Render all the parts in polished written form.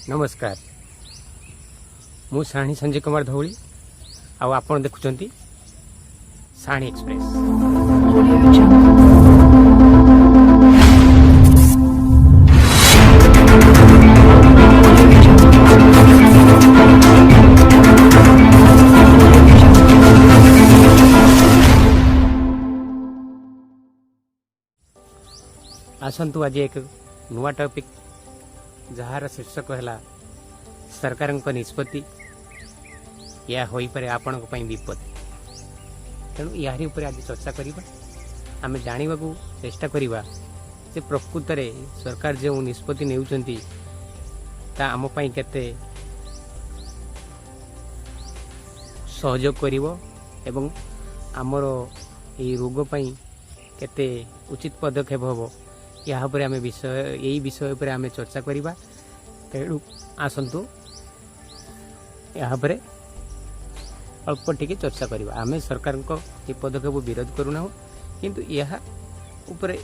ନମସ୍କାର, ମୁଁ ସାହାଣୀ ସଞ୍ଜୟ କୁମାର ଧଉଳି ଆଉ ଆପଣ ଦେଖୁଛନ୍ତି Sahani express. Audio Jungle. Audio Jungle. Audio Jungle. ଆସନ୍ତୁ, ଆଜି ଏକ ନୂଆ ଟପିକ୍, ଯାହାର ଶୀର୍ଷକ ହେଲା ସରକାରଙ୍କ ନିଷ୍ପତ୍ତି, ଏହା ହୋଇପାରେ ଆପଣଙ୍କ ପାଇଁ ବିପତ୍ତି। ତେଣୁ ଏହାରି ଉପରେ ଆଜି ଚର୍ଚ୍ଚା କରିବା। ଆମେ ଜାଣିବାକୁ ଚେଷ୍ଟା କରିବା ଯେ ପ୍ରକୃତରେ ସରକାର ଯେଉଁ ନିଷ୍ପତ୍ତି ନେଉଛନ୍ତି, ତା ଆମ ପାଇଁ କେତେ ସହଯୋଗ କରିବ ଏବଂ ଆମର ଏହି ରୋଗ ପାଇଁ କେତେ ଉଚିତ ପଦକ୍ଷେପ ହେବ। ଏହା ଉପରେ ଆମେ ବିଷୟ ଏଇ ବିଷୟ ଉପରେ ଆମେ ଚର୍ଚ୍ଚା କରିବା। ତେଣୁ ଆସନ୍ତୁ, ଏହା ଉପରେ ଅଳ୍ପ ଟିକେ ଚର୍ଚ୍ଚା କରିବା। ଆମେ ସରକାରଙ୍କ ଏ ପଦକ୍ଷେପ ବିରୋଧ କରୁନାହୁଁ, କିନ୍ତୁ ଏହା ଉପରେ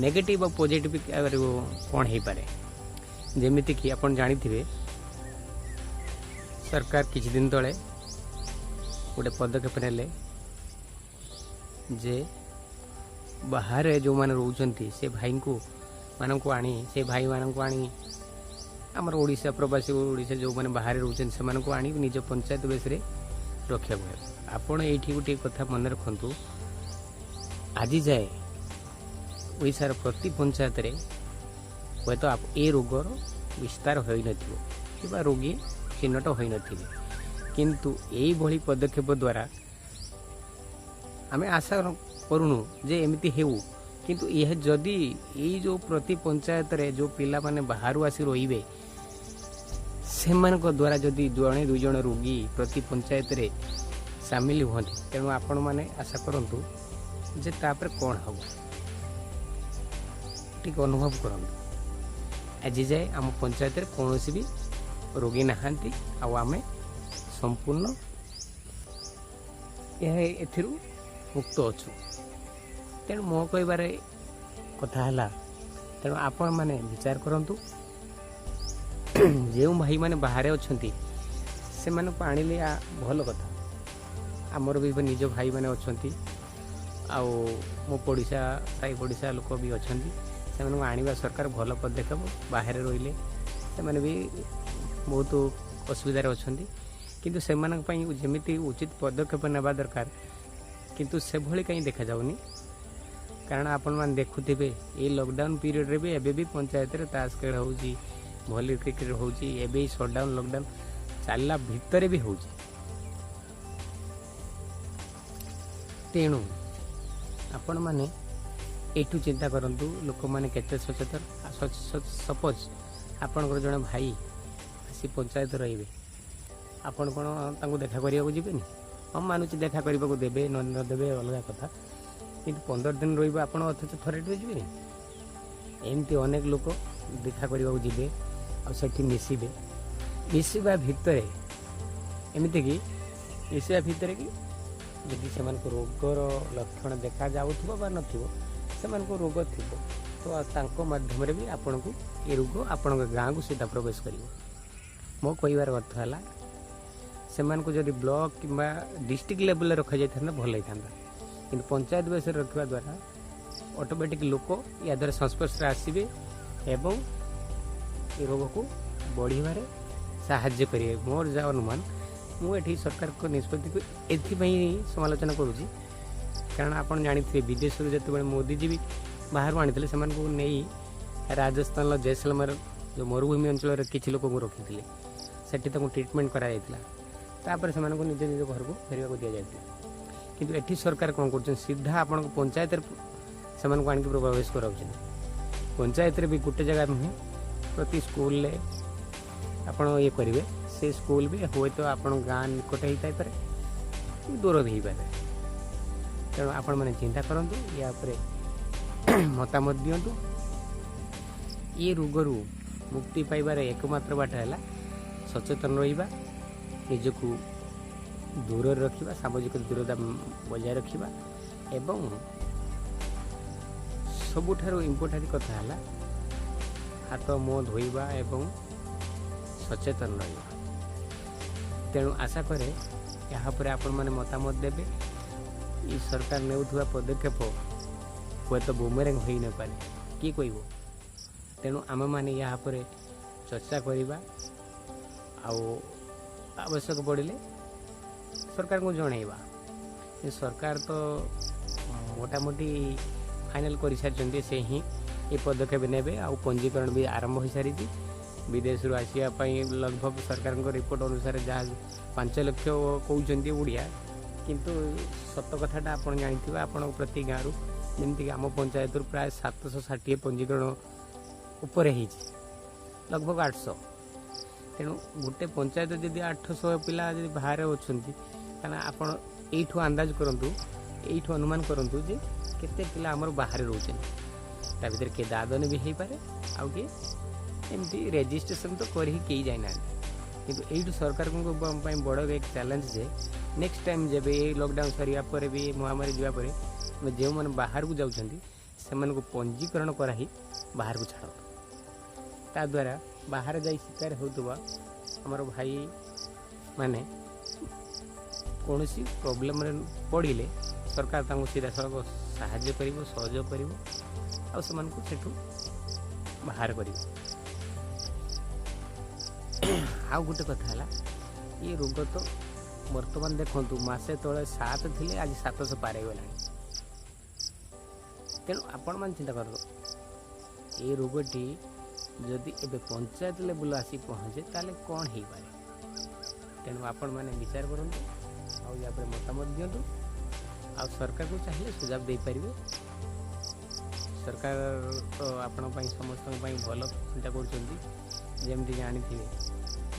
ନେଗେଟିଭ୍ ଆଉ ପଜିଟିଭ୍ କ'ଣ ହେଇପାରେ। ଯେମିତିକି ଆପଣ ଜାଣିଥିବେ, ସରକାର କିଛି ଦିନ ତଳେ ଗୋଟେ ପଦକ୍ଷେପ ନେଲେ ଯେ ବାହାରେ ଯେଉଁମାନେ ରହୁଛନ୍ତି, ସେ ଭାଇଙ୍କୁ ମାନଙ୍କୁ ଆଣି ସେ ଭାଇମାନଙ୍କୁ ଆଣି ଆମର ଓଡ଼ିଶା ପ୍ରବାସୀ, ଓଡ଼ିଶା ଯେଉଁମାନେ ବାହାରେ ରହୁଛନ୍ତି, ସେମାନଙ୍କୁ ଆଣି ନିଜ ପଞ୍ଚାୟତ ବେସରେ ରଖିବାକୁ ହେବ। ଆପଣ ଏଇଠି ଗୋଟିଏ କଥା ମନେ ରଖନ୍ତୁ, ଆଜି ଯାଏ ଓଡ଼ିଶାର ପ୍ରତି ପଞ୍ଚାୟତରେ ହୁଏତ ଏ ରୋଗର ବିସ୍ତାର ହୋଇନଥିବ କିମ୍ବା ରୋଗୀ ଚିହ୍ନଟ ହୋଇନଥିବେ, କିନ୍ତୁ ଏଇଭଳି ପଦକ୍ଷେପ ଦ୍ୱାରା ଆମେ ଆଶା କରୁନୁ ଯେ ଏମିତି ହେଉ, କିନ୍ତୁ ଏହା ଯଦି ଏଇ ଯେଉଁ ପ୍ରତି ପଞ୍ଚାୟତରେ ଯେଉଁ ପିଲାମାନେ ବାହାରୁ ଆସି ରହିବେ, ସେମାନଙ୍କ ଦ୍ୱାରା ଯଦି ଜଣେ ଦୁଇ ଜଣ ରୋଗୀ ପ୍ରତି ପଞ୍ଚାୟତରେ ସାମିଲ ହୁଅନ୍ତି, ତେଣୁ ଆପଣମାନେ ଆଶା କରନ୍ତୁ ଯେ ତାପରେ କ'ଣ ହେବ, ଟିକେ ଅନୁଭବ କରନ୍ତୁ। ଆଜି ଯାଏ ଆମ ପଞ୍ଚାୟତରେ କୌଣସି ବି ରୋଗୀ ନାହାନ୍ତି ଆଉ ଆମେ ସମ୍ପୂର୍ଣ୍ଣ ଏହା ଏଥିରୁ ମୁକ୍ତ ଅଛୁ। ତେଣୁ ମୋ କହିବାରେ କଥା ହେଲା, ତେଣୁ ଆପଣମାନେ ବିଚାର କରନ୍ତୁ, ଯେଉଁ ଭାଇମାନେ ବାହାରେ ଅଛନ୍ତି, ସେମାନଙ୍କୁ ଆଣିଲେ ଭଲ କଥା। ଆମର ବି ନିଜ ଭାଇମାନେ ଅଛନ୍ତି ଆଉ ମୋ ପଡ଼ିଶା, ସାହି ପଡ଼ିଶା ଲୋକ ବି ଅଛନ୍ତି। ସେମାନଙ୍କୁ ଆଣିବା ସରକାର ଭଲ ପଦକ୍ଷେପ। ବାହାରେ ରହିଲେ ସେମାନେ ବି ବହୁତ ଅସୁବିଧାରେ ଅଛନ୍ତି, କିନ୍ତୁ ସେମାନଙ୍କ ପାଇଁ ଯେମିତି ଉଚିତ ପଦକ୍ଷେପ ନେବା ଦରକାର, କିନ୍ତୁ ସେଭଳି କାହିଁ ଦେଖାଯାଉନି। କାରଣ ଆପଣମାନେ ଦେଖୁଥିବେ, ଏଇ ଲକଡାଉନ୍ ପିରିୟଡ଼ରେ ବି ଏବେ ବି ପଞ୍ଚାୟତରେ ତାସ ଖେଳ ହେଉଛି, ଭଲି କ୍ରିକେଟ୍ ହେଉଛି। ଏବେ ଏଇ ସଟ୍ଡାଉନ୍ ଲକଡାଉନ୍ ଚାଲିଲା ଭିତରେ ବି ହେଉଛି। ତେଣୁ ଆପଣମାନେ ଏଇଠୁ ଚିନ୍ତା କରନ୍ତୁ, ଲୋକମାନେ କେତେ ସଚେତନ। ସପୋଜ୍ ଆପଣଙ୍କର ଜଣେ ଭାଇ ଆସି ପଞ୍ଚାୟତ ରହିବେ, ଆପଣ କ'ଣ ତାଙ୍କୁ ଦେଖା କରିବାକୁ ଯିବେନି? ହଁ, ମାନୁଛି, ଦେଖା କରିବାକୁ ଦେବେ ନ ଦେବେ ଅଲଗା କଥା, କିନ୍ତୁ 15 ଦିନ ରହିବ ଆପଣ, ଅଥଚ ଥରେ ଟିକେ ଯିବେନି? ଏମିତି ଅନେକ ଲୋକ ଦେଖା କରିବାକୁ ଯିବେ ଆଉ ସେଠି ମିଶିବେ। ମିଶିବା ଭିତରେ ଏମିତିକି ମିଶିବା ଭିତରେ କି ଯଦି ସେମାନଙ୍କୁ ରୋଗର ଲକ୍ଷଣ ଦେଖାଯାଉଥିବ ବା ନଥିବ, ସେମାନଙ୍କୁ ରୋଗ ଥିବ, ତ ତାଙ୍କ ମାଧ୍ୟମରେ ବି ଆପଣଙ୍କୁ ଏ ରୋଗ ଆପଣଙ୍କ ଗାଁକୁ ସିଧା ପ୍ରବେଶ କରିବ। ମୋ କହିବାର ଅର୍ଥ ହେଲା, ସେମାନଙ୍କୁ ଯଦି ବ୍ଲକ କିମ୍ବା ଡିଷ୍ଟ୍ରିକ୍ଟ ଲେଭେଲରେ ରଖାଯାଇଥାନ୍ତା, ଭଲ ହେଇଥାନ୍ତା। କିନ୍ତୁ ପଞ୍ଚାୟତ ବେସରେ ରଖିବା ଦ୍ୱାରା ଅଟୋମେଟିକ୍ ଲୋକ ୟା ଦ୍ୱାରା ସଂସ୍ପର୍ଶରେ ଆସିବେ ଏବଂ ଏ ରୋଗକୁ ବଢ଼ିବାରେ ସାହାଯ୍ୟ କରିବେ। ମୋର ଯାହା ଅନୁମାନ, ମୁଁ ଏଠି ସରକାରଙ୍କ ନିଷ୍ପତ୍ତିକୁ ଏଥିପାଇଁ ସମାଲୋଚନା କରୁଛି, କାରଣ ଆପଣ ଜାଣିଥିବେ, ବିଦେଶରୁ ଯେତେବେଳେ ମୋଦିଜୀ ବି ବାହାରୁ ଆଣିଥିଲେ, ସେମାନଙ୍କୁ ନେଇ ରାଜସ୍ଥାନର ଜୈସଲମେର ଯେଉଁ ମରୁଭୂମି ଅଞ୍ଚଳରେ କିଛି ଲୋକଙ୍କୁ ରଖିଥିଲେ। ସେଠି ତାଙ୍କୁ ଟ୍ରିଟମେଣ୍ଟ କରାଯାଇଥିଲା, ତାପରେ ସେମାନଙ୍କୁ ନିଜ ନିଜ ଘରକୁ ଫେରିବାକୁ ଦିଆଯାଇଥିଲା। କିନ୍ତୁ ଏଠି ସରକାର କ'ଣ କରୁଛନ୍ତି? ସିଧା ଆପଣଙ୍କ ପଞ୍ଚାୟତରେ ସେମାନଙ୍କୁ ଆଣିକି ପ୍ରବେଶ କରାଉଛନ୍ତି। ପଞ୍ଚାୟତରେ ବି ଗୋଟେ ଜାଗା ନୁହେଁ, ପ୍ରତି ସ୍କୁଲରେ ଆପଣ ଇଏ କରିବେ। ସେ ସ୍କୁଲ ବି ହୁଏତ ଆପଣଙ୍କ ଗାଁ ନିକଟ ହେଇଥାଇପାରେ, ଦୂର ବି ହେଇପାରେ। ତେଣୁ ଆପଣମାନେ ଚିନ୍ତା କରନ୍ତୁ, ୟା ଉପରେ ମତାମତ ଦିଅନ୍ତୁ। ଏ ରୋଗରୁ ମୁକ୍ତି ପାଇବାର ଏକମାତ୍ର ବାଟ ହେଲା ସଚେତନ ରହିବା, ନିଜକୁ ଦୂରରେ ରଖିବା, ସାମାଜିକ ଦୂରତା ବଜାୟ ରଖିବା ଏବଂ ସବୁଠାରୁ ଇମ୍ପୋର୍ଟାଣ୍ଟ କଥା ହେଲା ହାତ ମୁହଁ ଧୋଇବା ଏବଂ ସଚେତନ ରହିବା। ତେଣୁ ଆଶା କରେ ଏହା ଉପରେ ଆପଣମାନେ ମତାମତ ଦେବେ। ଏ ସରକାର ନେଉଥିବା ପଦକ୍ଷେପ ହୁଏତ ବୁମେରାଂ ହୋଇନପାରେ, କିଏ କହିବ? ତେଣୁ ଆମେମାନେ ଏହା ଉପରେ ଚର୍ଚ୍ଚା କରିବା ଆଉ ଆବଶ୍ୟକ ପଡ଼ିଲେ ସରକାରଙ୍କୁ ଜଣାଇବା। ସରକାର ତ ମୋଟାମୋଟି ଫାଇନାଲ୍ କରିସାରିଛନ୍ତି, ସେ ହିଁ ଏ ପଦକ୍ଷେପ ନେବେ। ଆଉ ପଞ୍ଜୀକରଣ ବି ଆରମ୍ଭ ହୋଇସାରିଛି। ବିଦେଶରୁ ଆସିବା ପାଇଁ ଲଗଭଗ ସରକାରଙ୍କ ରିପୋର୍ଟ ଅନୁସାରେ ଯାହା 5 ଲକ୍ଷ କହୁଛନ୍ତି ଓଡ଼ିଆ, କିନ୍ତୁ ସତ କଥାଟା ଆପଣ ଜାଣିଥିବେ, ଆପଣଙ୍କ ପ୍ରତି ଗାଁରୁ ଯେମିତିକି ଆମ ପଞ୍ଚାୟତରୁ ପ୍ରାୟ 760 ପଞ୍ଜୀକରଣ ଉପରେ ହେଇଛି, ଲଗଭଗ 800। ତେଣୁ ଗୋଟେ ପଞ୍ଚାୟତ ଯଦି 800 ପିଲା ଯଦି ବାହାରେ ଅଛନ୍ତି, ତାହେଲେ ଆପଣ ଏଇଠୁ ଅନ୍ଦାଜ କରନ୍ତୁ, ଏଇଠୁ ଅନୁମାନ କରନ୍ତୁ ଯେ କେତେ ପିଲା ଆମର ବାହାରେ ରହୁଛନ୍ତି। ତା ଭିତରେ କିଏ ଦାଦନ ବି ହେଇପାରେ, ଆଉ କିଏ ଏମିତି ରେଜିଷ୍ଟ୍ରେସନ୍ ତ କରିକି କେହି ଯାଇନାହାନ୍ତି। କିନ୍ତୁ ଏଇଠୁ ସରକାରଙ୍କ ପାଇଁ ବଡ଼ ଏକ ଚ୍ୟାଲେଞ୍ଜ ଯେ ନେକ୍ସଟ ଟାଇମ୍ ଯେବେ ଏଇ ଲକଡାଉନ୍ ସରିବା ପରେ ବି, ମହାମାରୀ ଯିବା ପରେ, ଯେଉଁମାନେ ବାହାରକୁ ଯାଉଛନ୍ତି ସେମାନଙ୍କୁ ପଞ୍ଜୀକରଣ କରାଇ ବାହାରକୁ ଛାଡ଼ନ୍ତୁ। ତା ଦ୍ୱାରା ବାହାରେ ଯାଇ ଶିକାର ହେଉଥିବା ଆମର ଭାଇମାନେ କୌଣସି ପ୍ରୋବ୍ଲେମରେ ପଡ଼ିଲେ ସରକାର ତାଙ୍କୁ ସିଧାସଳଖ ସାହାଯ୍ୟ କରିବ, ସହଯୋଗ କରିବ ଆଉ ସେମାନଙ୍କୁ ସେଠୁ ବାହାର କରିବ। ଆଉ ଗୋଟେ କଥା ହେଲା, ଏ ରୋଗ ତ ବର୍ତ୍ତମାନ ଦେଖନ୍ତୁ ମାସେ ତଳେ 7 ଥିଲେ, ଆଜି 700 ପାର ହେଇଗଲାଣି। ତେଣୁ ଆପଣମାନେ ଚିନ୍ତା କରନ୍ତୁ, ଏ ରୋଗଟି ଯଦି ଏବେ ପଞ୍ଚାୟତ ଲେବୁଲ୍ ଆସି ପହଞ୍ଚେ ତାହେଲେ କ'ଣ ହେଇପାରେ? ତେଣୁ ଆପଣମାନେ ବିଚାର କରନ୍ତୁ ଆଉ ୟା ଉପରେ ମତାମତ ଦିଅନ୍ତୁ, ଆଉ ସରକାରକୁ ଚାହିଁଲେ ସୁଝାବ ଦେଇପାରିବେ। ସରକାର ତ ଆପଣଙ୍କ ପାଇଁ, ସମସ୍ତଙ୍କ ପାଇଁ ଭଲ ଚିନ୍ତା କରୁଛନ୍ତି। ଯେମିତି ଜାଣିଥିବେ,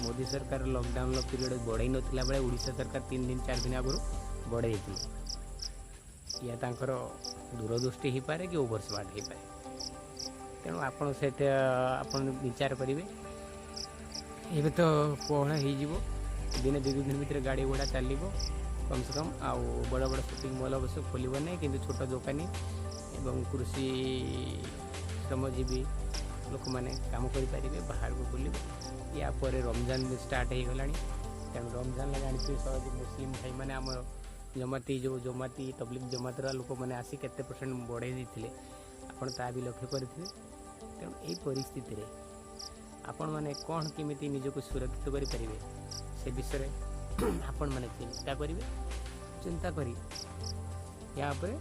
ମୋଦି ସରକାର ଲକଡାଉନର ପିରିୟଡ଼ ବଢ଼େଇ ନଥିଲା ବେଳେ ଓଡ଼ିଶା ସରକାର 3 ଦିନ 4 ଦିନ ଆଗରୁ ବଢ଼େଇ ଦେଇଥିଲେ। ୟା ତାଙ୍କର ଦୂରଦୃଷ୍ଟି ହେଇପାରେ କି ଓଭର ସ୍ମାର୍ଟ ହେଇପାରେ। ତେଣୁ ଆପଣ ସେଟା ଆପଣ ବିଚାର କରିବେ। ଏବେ ତ କୋହଳ ହେଇଯିବ, ଦିନେ 2 ଦିନ ଭିତରେ ଗାଡ଼ି ଘୋଡ଼ା ଚାଲିବ କମ୍ ସେ କମ୍। ଆଉ ବଡ଼ ବଡ଼ ସପିଂ ମଲ୍ ଅବଶ୍ୟ ଖୋଲିବ ନାହିଁ, କିନ୍ତୁ ଛୋଟ ଦୋକାନୀ ଏବଂ କୃଷି ଶ୍ରମଜୀବୀ ଲୋକମାନେ କାମ କରିପାରିବେ, ବାହାରକୁ ବୁଲିବେ। ୟା ପରେ ରମଜାନ ବି ଷ୍ଟାର୍ଟ ହେଇଗଲାଣି। ତେଣୁ ରମଜାନରେ ଜାଣିଥିବେ ସହଜେ ମୁସଲିମ ଭାଇମାନେ ଆମର ଜମାତି, ଯେଉଁ ଜମାତି ତବଲିଗ ଜମାତର ଲୋକମାନେ ଆସି କେତେ ପରସେଣ୍ଟ ବଢ଼େଇ ଦେଇଥିଲେ, ଆପଣ ତା ବି ଲକ୍ଷ୍ୟ କରିଥିବେ। ତେଣୁ ଏଇ ପରିସ୍ଥିତିରେ ଆପଣମାନେ କ'ଣ କେମିତି ନିଜକୁ ସୁରକ୍ଷିତ କରିପାରିବେ ସେ ବିଷୟରେ ଆପଣମାନେ ଚିନ୍ତା କରିବେ। ଚିନ୍ତା କରି ୟା ଉପରେ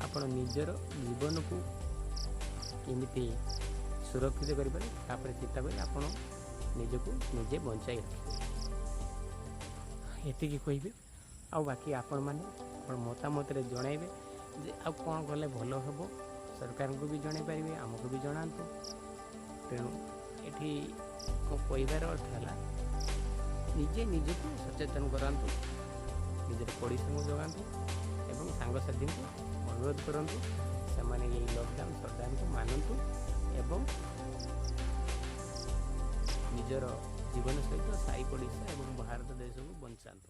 ଆପଣ ନିଜର ଜୀବନକୁ କେମିତି ସୁରକ୍ଷିତ କରିପାରିବେ ତାପରେ ଚିନ୍ତା କରି ଆପଣ ନିଜକୁ ନିଜେ ବଞ୍ଚାଇ ରଖିବେ, ଏତିକି କହିବି। ଆଉ ବାକି ଆପଣମାନେ ଆପଣ ମତାମତରେ ଜଣାଇବେ ଯେ ଆଉ କ'ଣ କଲେ ଭଲ ହେବ। ସରକାରଙ୍କୁ ବି ଜଣାଇ ପାରିବେ, ଆମକୁ ବି ଜଣାନ୍ତୁ। ତେଣୁ ଏଠି ମୋ କହିବାର ଅର୍ଥ ହେଲା, ନିଜେ ନିଜକୁ ସଚେତନ କରାନ୍ତୁ, ନିଜର ପଡ଼ିଶାଙ୍କୁ ଜଗାନ୍ତୁ ଏବଂ ସାଙ୍ଗସାଥୀଙ୍କୁ ଅନୁରୋଧ କରନ୍ତୁ ସେମାନେ ଏଇ ଲକଡାଉନ୍ ସଟଡାଉନ୍କୁ ମାନନ୍ତୁ ଏବଂ ନିଜର ଜୀବନ ସହିତ ସାହି ପଡ଼ିଶା ଏବଂ ଭାରତ ଦେଶକୁ ବଞ୍ଚାନ୍ତୁ।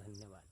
ଧନ୍ୟବାଦ।